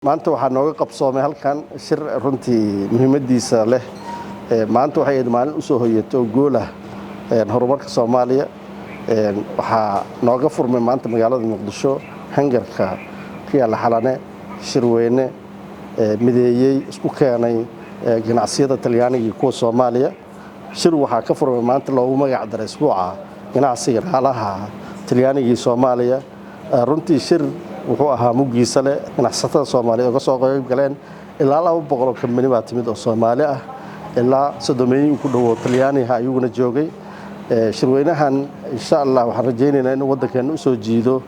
Maanta waxaa nooga qabsoomay halkan shir runtii muhiimadiisa leh. Maanta waxay ahayd maalin usoo hoyatay oo goolah horumarka Soomaaliya. Waxaa nooga furmay maanta magaalada Muqdisho, hangarka ku yaalla Xalane, shirweyne mideeyey, isku keenay ganacsiyada Talyaaniga iyo kuwa Soomaaliya. Shir waxaa ka furmay maanta loogu magac daray Isbuuca Ganacsiga Dhaqaalaha Talyaaniga iyo Soomaaliya. Runtii shir wuxuu ahaa muggiisa leh, ganacsatada Soomaaliyeed oo ka soo qayb galeen. Ilaa 200 kambani baa timid oo Soomaali ah, ilaa 30meeyin ku dhowo Talyaaniha ayaguna joogay. Shirweynahan, insha Allah, waxaan rajaynaynaa inuu waddankeena usoo jiido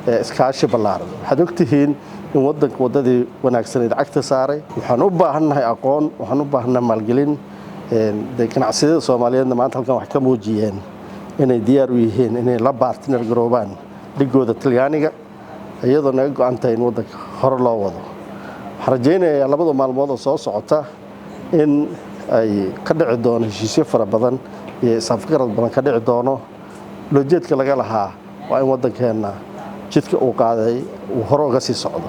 iskaashi ballaaran. Waxaad ogtihiin in waddanka waddadii wanaagsaneyd cagta saaray. Waxaan u baahannahay aqoon, waxaan u baahannahay maalgelin. Ganacsiyada Soomaaliyeedna maanta halkan waxay ka muujiyeen inay diyaar u yihiin inay la partner garoobaan dhigooda Talyaaniga, iyadoo naga go-an tahay in waddanka hore loo wado. Waxaan rajaynayaa labada maalmood oo soo socota in ay ka dhici doono heshiisyo fara badan iyo is-afgarad badan ka dhici doono. Loojeedka laga lahaa waa in waddankeenna jidka uu qaaday uu hore uga sii socdo.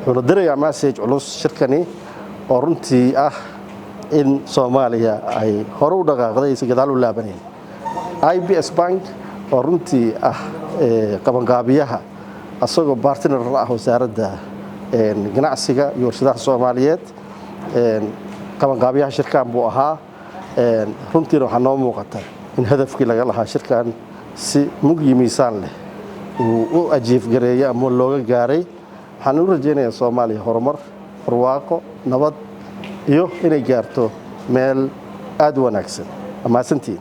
Wuxuuna dirayaa message culus shirkani, oo runtii ah in Soomaaliya ay hore u dhaqaaqday, aysan gadaal u laabanayn. IBS Bank oo runtii ah qabanqaabiyaha, asagoo partner la ah Wasaaradda Ganacsiga iyo Warshadaha Soomaaliyeed, qabanqaabiyaha shirkan buu ahaa. Runtiina waxaa noo muuqata in hadafkii laga lahaa shirkan si mug iyo miisaan leh uu u achieve gareeyey ama looga gaaray. Waxaan u rajaynayaa Soomaaliya horumar, barwaaqo, nabad iyo inay gaarto meel aada u wanaagsan. Mahadsantiin.